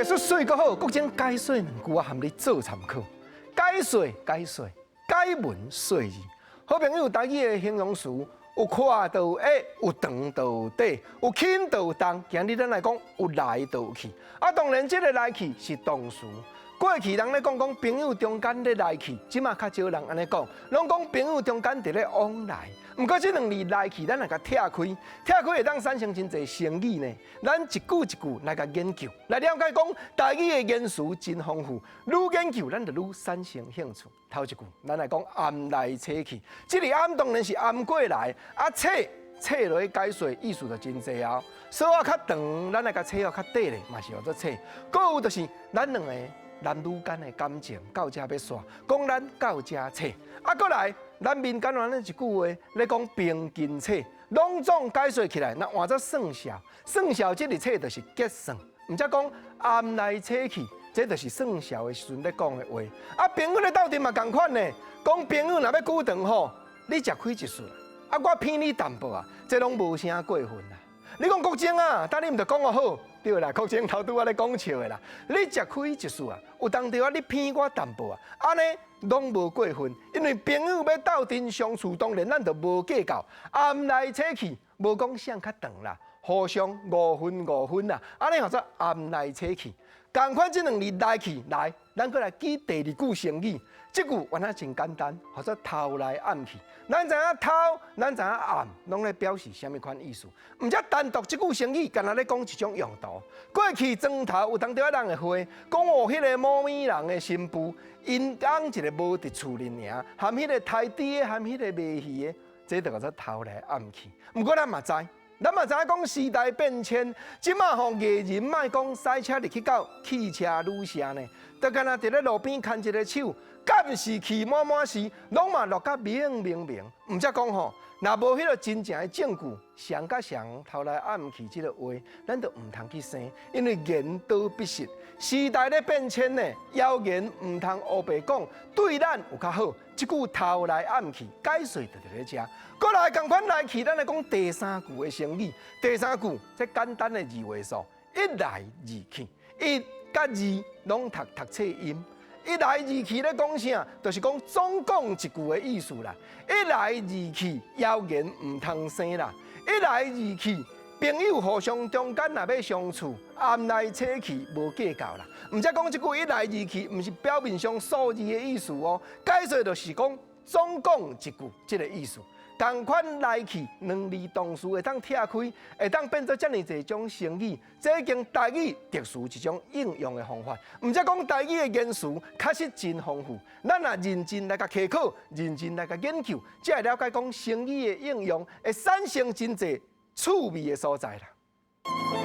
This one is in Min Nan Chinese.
藝術媠閣好，國珍解說兩句啊，含你做參考。解說解說，解文說字。好朋友，台語的形容詞有闊就有狹，有長就有短，有輕就有重。今日咱來講有來就有去。啊，當然這个來去是動詞。過去人咧講講朋友中間咧來去，這馬較少人按呢講，攏講朋友中間佇咧往來。毋過這兩字來去，咱來共拆開，拆開會當產生真濟成語呢。咱一句一句來共研究，來了解講台語的言辭真豐富。愈研究，咱就愈產生興趣。頭一句，咱來講暗來切去，這个暗當然是暗過來，啊切。切落去解說意思就真濟啊。索仔較長，咱來共切予較短咧，嘛是號做切。閣有就是咱兩个男女間的感情到遮欲煞，講咱到遮切。啊，閣來，咱民間按呢一句話咧講平均切，攏總解說起來，若換做算數，算數這个切就是結算，毋則講暗來切去，這就是算數的時陣咧講的話。啊，朋友咧鬥陣嘛仝款呢，講朋友若欲久長吼，你食虧一喙，啊，我騙你淡薄啊，這攏無啥過分啦。你講國珍啊，但你毋著講予好，對啦，國珍頭拄仔咧講笑的啦。你食虧一喙啊，有當時啊，你騙我淡薄啊，按呢攏無過分，因為朋友欲鬥陣相處，當然咱就無計較，暗來切去，無講誰較長啦，互相五分五分啦，按呢號做暗來切去。仝款這兩字來去來，咱閣來記第二句成語，這句原來真簡單，號做偷來暗去。咱知影偷，咱知影暗，攏咧表示啥物款意思？毋則單獨這句成語，敢若咧講一種用途。過去磚頭有當時仔人會話，講哦，彼个某物人的新婦，𪜶翁一个無佇厝裡爾，含彼个刣豬的，含彼个賣魚的，這就叫做偷來暗去。毋過咱嘛知。咱嘛知影講時代變遷，這馬吼藝人莫講駛車入去到汽車旅社呢，就敢若佇咧路邊牽一个手，敢是氣滿滿時，攏嘛錄甲明明明。毋則講吼，若無彼个真正的證據，誰佮誰偷來暗去這个話，咱就毋通去生，因為言多必失。時代咧變遷呢，謠言毋通烏白講，對咱有較好。這句偷來暗去，解說就佇咧遮。閣來仝款來去，咱來講第三句的成語。第三句這簡單的二位數，一來二去，一佮二攏讀讀冊音。一來二去咧講啥？就是講總講一句的意思啦。一來二去，謠言毋通生啦。一來二去，朋友互相中間若欲相處，暗來切去無計較啦。毋則講這句一來二去，毋是表面上數字的意思哦。解說就是講總講一句這个意思。仝款來去兩字動詞會當拆開，會當變做遮爾濟種成語，這已經台語特殊一種應用的方法。毋則講台語的言辭確實真豐富，咱若認真來共稽考，認真來共研究，才會了解講成語的應用會產生真濟趣味的所在啦。